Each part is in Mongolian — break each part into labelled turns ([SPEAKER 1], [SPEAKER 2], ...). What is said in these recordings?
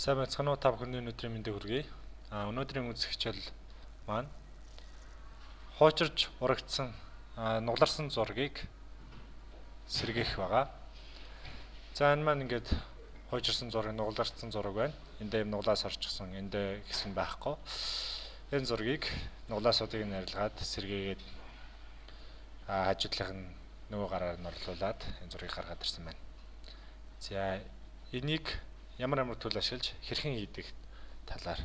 [SPEAKER 1] Сайн байцгаана уу, та бүхэний өнөөдрийн мэндийг хүргэе. Өнөөдрийн үзэх хичээл маань хуучирч урагдсан, нугларсан зургийг сэргээх байгаа. За энэ маань ингээд хуучирсан зураг, нугларсан зураг байна. Энд юм нуглаас орчихсон, энд хэсэг нь байхгүй. Энэ зургийг нуглаасуудыг нь арилгаад сэргээгээд хажуудлынх нь нөгөө гараар нь орлуулад энэ зургийг гаргаад ирсэн байна. За энийг ямар ямар tool ашиглаж хэрхэн хийдэг талаар.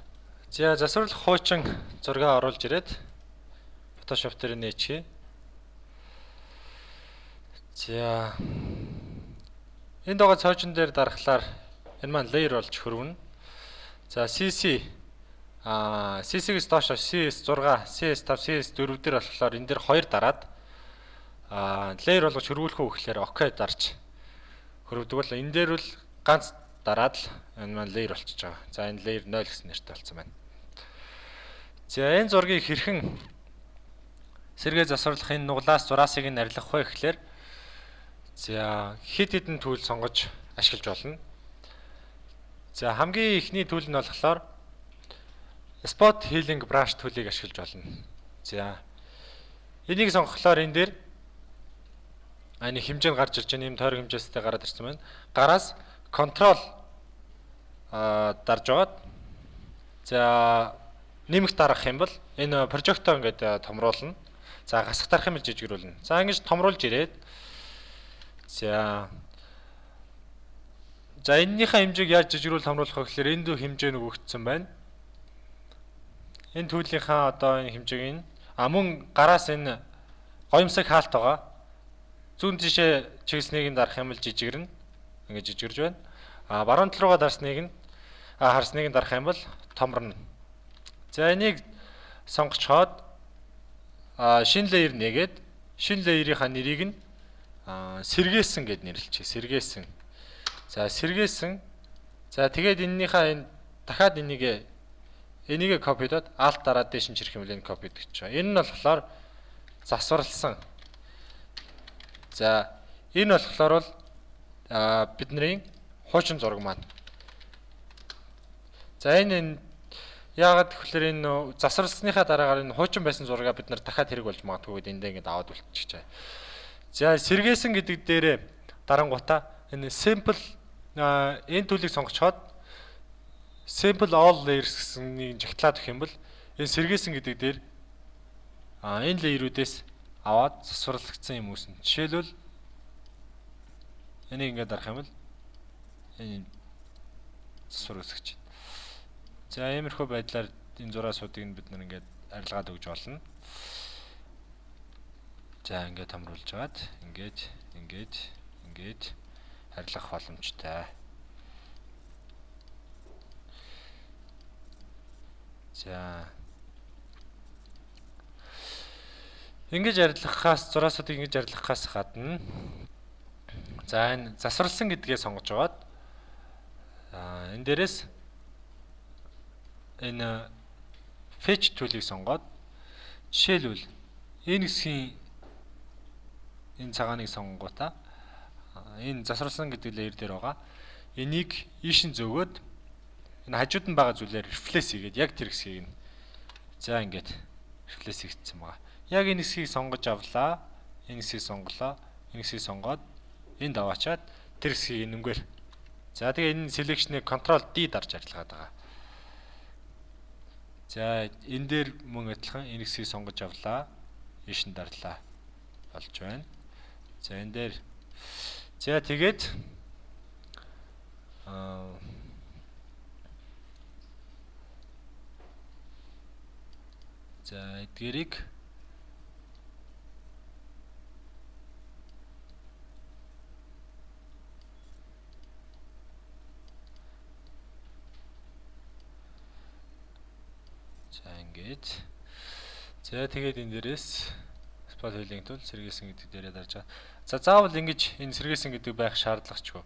[SPEAKER 1] За засварлах хуучин зургаа оруулж ирээд Photoshop дээр нээчихье. За энд байгаа цоожин дээр дарахлаар энэ маань layer болж хөрвөнө. За CC CC-гээс доош CS6, CS5, CS4 дээр болохоор энэ дээр 2 дараад layer болгож хөрвүүлэх үү гэхлээр OK дарж хөрвдөг бол энэ дээр бол ганц дараад л энэ маань layer болчихж байгаа. За энэ layer 0 гэсэн нэртэй болсон байна. За энэ зургийг хэрхэн сэргээ засварлах энэ нуглаас зураасыг нь арилгах вэ гэхлээр за хэд хэдэн tool сонгож ашиглаж болно. За хамгийн эхний tool нь болохоор Spot Healing Brush tool-ыг ашиглаж болно. За энийг сонгохлоор энэ дээр энэ хэмжээ нь гарч ирж байна. Ийм тойрог хэмжээстэй гараад ирсэн байна. Гараас Control дарж байгаад за нэмэх дарах юм бол энэ прожектоо ингээд томруулна. За гасах дарах юм бол жижигрүүлнэ. За ингэж томруулж ирээд за энэнийхээ хэмжээг яаж жижигрүүл томруулах вэ гэхээр энд хэмжээ нөгөөгдсөн байна. Энэ төлийнхаа одоо энэ хэмжээг нь мөн гараас энэ гоёмсог хаалт байгаа. Зүүн тишээ чиглэснийг нь дарах юм бол жижигрэнэ. Ингэж жижигэрж байна. Баруун тал руугаа дарсныг нь харсныг нь дарах юм бол томорно. За энийг сонгочхоод шинэ layer нээгээд шинэ layer-ийнхаа нэрийг нь сэргээсэн гэд нэрлэчихье. Сэргээсэн. За сэргээсэн. За тэгээд энэнийхээ энэ дахиад энийгээ копидод alt дараад дээш нь чирэх юм бол энэ копид гэж байгаа. Энэ нь болохоор засварлсан. За энэ болохоор бол бидний хуучин зураг маань. За энэ яагаад гэвэл энэ засварлсныхаа дараагаар энэ хуучин байсан зургаа бид нар дахиад хэрэг болж магадгүй гэд эндээ ингээд аваад үлдчихэж байгаа. За сэргээсэн гэдэг дээрээ дарангуутаа энэ sample энэ төлийг сонгочхоод sample all layers гэсэн нэг жагтлаад өгөх юм бол энэ сэргээсэн гэдэг дээр энэ layer-үүдээс аваад засварлагдсан юм үүснэ. Жишээлбэл энийг ингээд дарах юм бол энэ засвар үүсгэж байна. За иймэрхүү байдлаар энэ зураасуудыг нь бид нар ингээд арилгаад өгж болно. За ингээд томруулж агаад ингээд ингээд ингээд арилгах боломжтой. За ингэж арилгахаас зураасуудыг ингэж арилгахаас гадна за энэ засварлсан гэдгээ сонгож аваад энэ дээрээс энэ fetch tool-ыг сонгоод жишээлбэл энэ хэсгийн энэ цагааныг сонгонгуудаа энэ засварлсан гэдэг layer дээр байгаа. Энийг ийш нь зөөгөөд энэ хажууд нь байгаа зүйлээр replace хийгээд яг тэр хэсгийг нь за ингээд replace хийгдсэн байгаа. Яг энэ хэсгийг сонгож авлаа. Энэ хэсгийг сонголоо. Энэ хэсгийг сонгоод энд аваачаад тэр хэсгийг энэнгээр. За тэгээ энэ selection-ыг Ctrl D дарж арилгаад байгаа. За энэ дээр мөн адилхан энэ хэсгийг сонгож авлаа. Ийш нь дарлаа болж байна. За энэ дээр за тэгээд за эдгээрийг за ингээд за тэгээд энэ дээрээс spot healing tool сэргээсэн гэдэг дээрээ дарж байгаа. За заавал ингэж энэ сэргээсэн гэдэг байх шаардлагачгүй.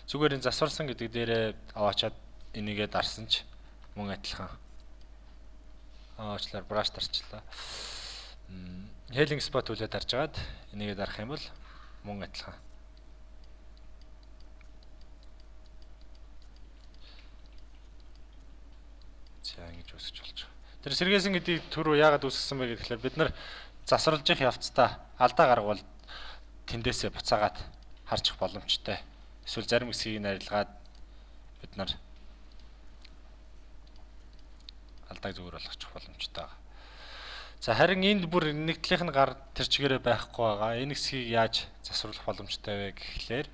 [SPEAKER 1] Зүгээр энэ засварсан гэдэг дээрээ аваачаад энийгээ дарсан ч мөн адилхан. Уучлаарай brush дарчлаа. Healing spot tool-ээ дарж агаад энийгээ дарах юм бол мөн адилхан. За ингэж үүсгэж болж байгаа. Тэр сэргээсэн гэдгийг түрүү яагаад үүсгэсэн бэ гэхээр бид нар засварлаж явцдаа алдаа гаргавал тэндээсээ буцаагаад харчих боломжтой. Эсвэл зарим хэсгийг арилгаад бид нар алдааг зүгээр болгочих боломжтой байгаа. За харин энд бүр нэг талынх нь гар тэр чигээрээ байхгүй байгаа. Энэ хэсгийг яаж засварлах боломжтой вэ гэхлээр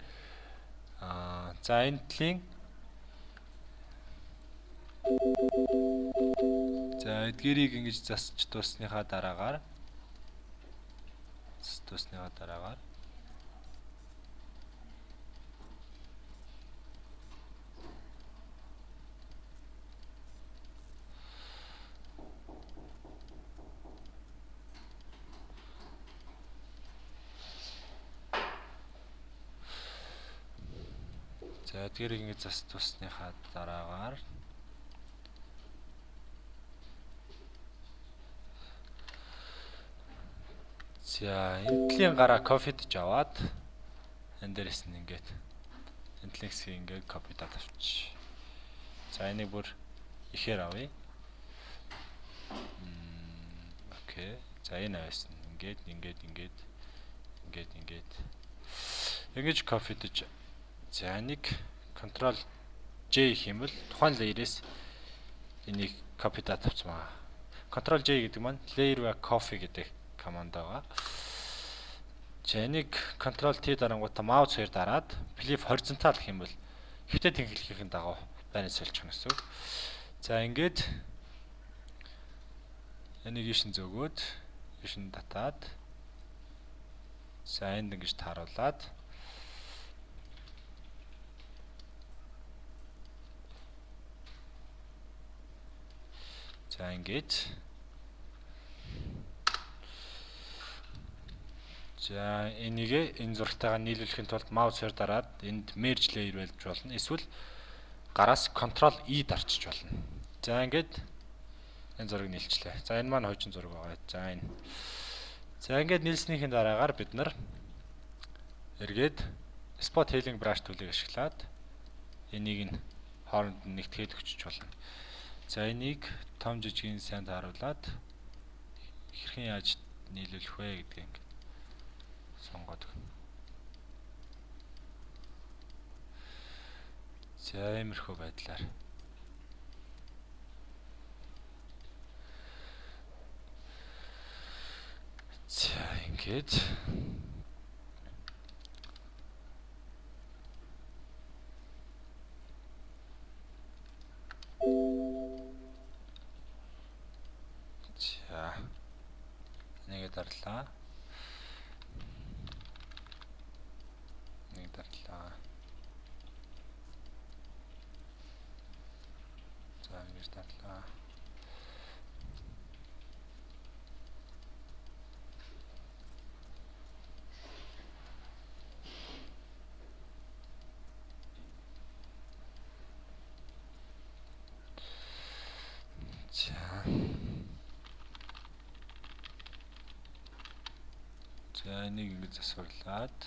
[SPEAKER 1] за энэ талын за эдгээрийг ингэж засч дуусныхаа дараагаар за эдгээрийг ингэж засч дуусныхаа дараагаар за энэ талын гараа копидж аваад энэ дээрээс нь ингээд энэ талын хэсгийг ингээд копидад авчих. За энийг бүр ихээр авъя. Окей. За энэ аваас нь ингээд ингээд ингээд ингээд ингээд ингэж копидж за энийг Ctrl J гэх юм бол тухайн layer-ээс энийг копидад авчихсан байна. Ctrl J гэдэг маань layer by copy гэдэг команд байгаа. За энийг Ctrl T дарангуутаа mouse хоёр дараад flip horizontal гэх юм бол хэвтэ тэнхлэхийн дагуу байнаас сольчих гэсэн үг. За ингээд энийг ийш нь зөөгөөд ийш нь татаад за энд ингэж тааруулаад за ингээд за энийг энэ зурагтайгаа нийлүүлэхийн тулд mouse хоёр дараад энд merge layer байлж болно. Эсвэл гараас Ctrl E дарчиж болно. За ингээд энэ зураг нийлчлээ. За энэ маань хожин зураг байгаа. За энэ. За ингээд нийлснийхэн дараагаар бид нар эргээд spot healing brush төлийг ашиглаад энийг нь хооронд нь нэгтгэхэд өгчөж болно. За энийг том жижигийн сайн тааруулаад хэрхэн яаж нийлүүлэх вэ гэдгийг ингээд сонгоод өгнө. За иймэрхүү байдлаар. За ингээд за нэгэ дарлаа. Нэг дарлаа. За ингэж дарлаа. За. За энийг ингэж засварлаад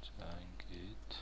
[SPEAKER 1] за ингээд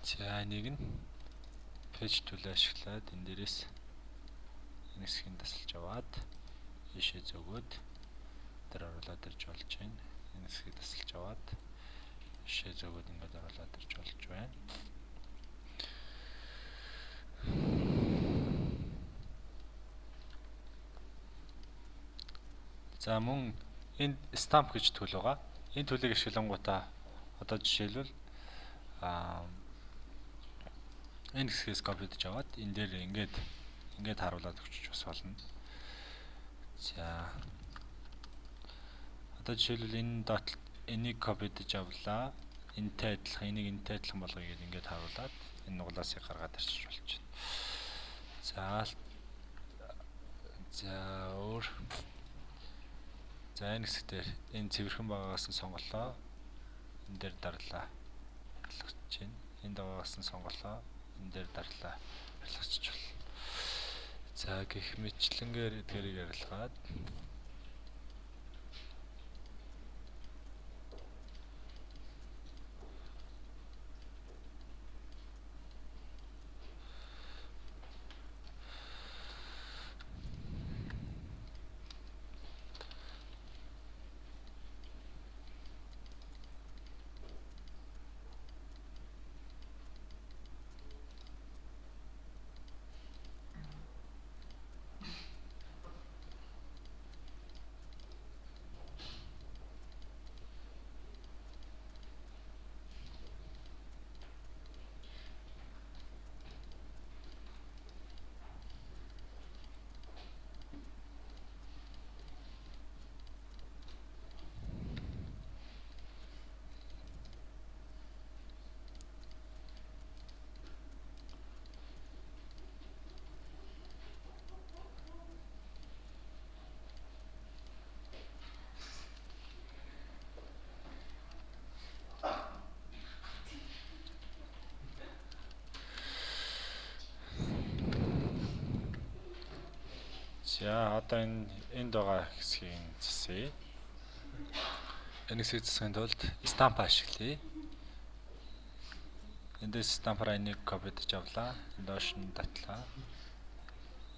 [SPEAKER 1] за энийг нь page tool ашиглаад энэ дээрээс энэ хэсгийг тасалж аваад ийшээ зөөгөөд дээр оруулаад ирж болж байна. Энэ хэсгийг тасалж аваад ийшээ зөөгөөд ингээд оруулаад ирж болж байна. За мөн энд stamp гэж tool байгаа. Энэ tool ийг ашиглангуудаа одоо жишээлбэл энэ хэсгээс copy дож аваад энэ дээр ингээд харуулад өгчих бас болно. За одоо жишээлбэл энэ dot энийг copy дож авлаа. Энтэй адилхан энийг энтэй адилхан болгоё гэдээ ингээд харуулад энэ нуглаасыг гаргаад ирчих болж байна. За өөр за энэ хэсэг дээр энэ цэвэрхэн байгаагаас нь сонголоо. Энэ дээр дарлаа. Арилгаж байна. Энд байгаагаас нь сонголоо. Энэ дээр дарлаа. Арилгачих болно. За гэх мэтлэнгээр эдгээрийг арилгаад За одоо энд байгаа хэсгийг засъя. Энэ хэсгийг засахын тулд stamp ашиглая. Эндээс stamp-аар энийг copy дож авлаа. Энд доош нь татлаа.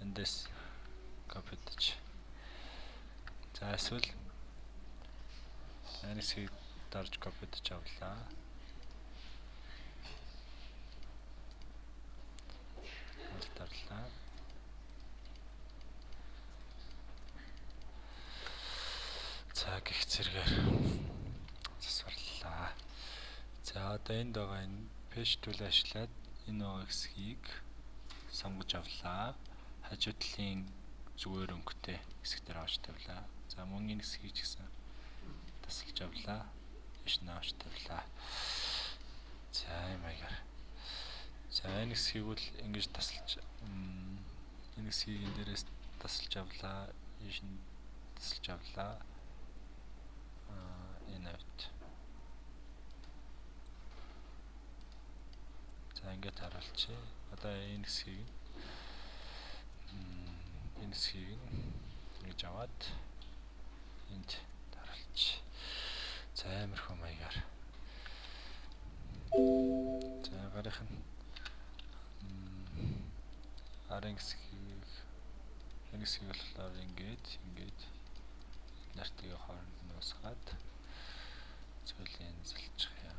[SPEAKER 1] Эндээс copy дож. За эсвэл энэ хэсгийг дарж copy дож авлаа. Дарлаа. За гих зэрэгээр засварлаа. За одоо энд байгаа энэ page tool ашиглаад энэ байгаа хэсгийг сонгож авлаа. Хажуу талын зүгээр өнгөтэй хэсэг дээр авч тавилаа. За мөн энэ хэсгийг ч гэсэн тасалж авлаа. Иш нь авч тавилаа. За ийм маягаар. За энэ хэсгийг бол ингэж тасалж энэ хэсгийг энэ дээрээс тасалж авлаа. Иш нь тасалж авлаа. Энэ авт. За ингээд харуулчих. Одоо энэ хэсгийг ингэж аваад энд харуулчих. За амирхүү маягаар. За гарынх нь арын хэсгийг энэ хэсгийг болохоор ингээд нартыг хооронд нь уусгаад зүйлийн залчих юм.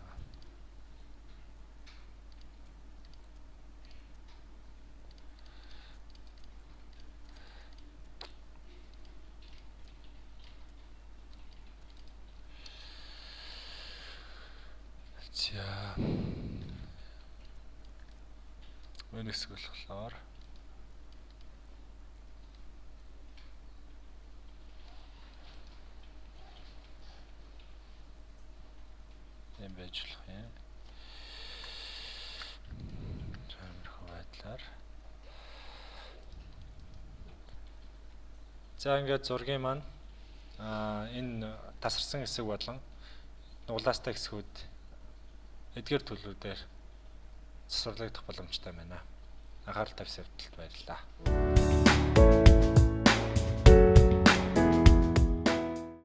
[SPEAKER 1] За энэ хэсэг болохоор юм байж болох юм. Тиймэрхүү байдлаар. За ингээд зургийн маань энэ тасарсан хэсэг болон нуглаастай хэсгүүд эдгээр төлөвлөөр засварлагдах боломжтой байна. Анхаарал тавьсан явдалд баярлалаа.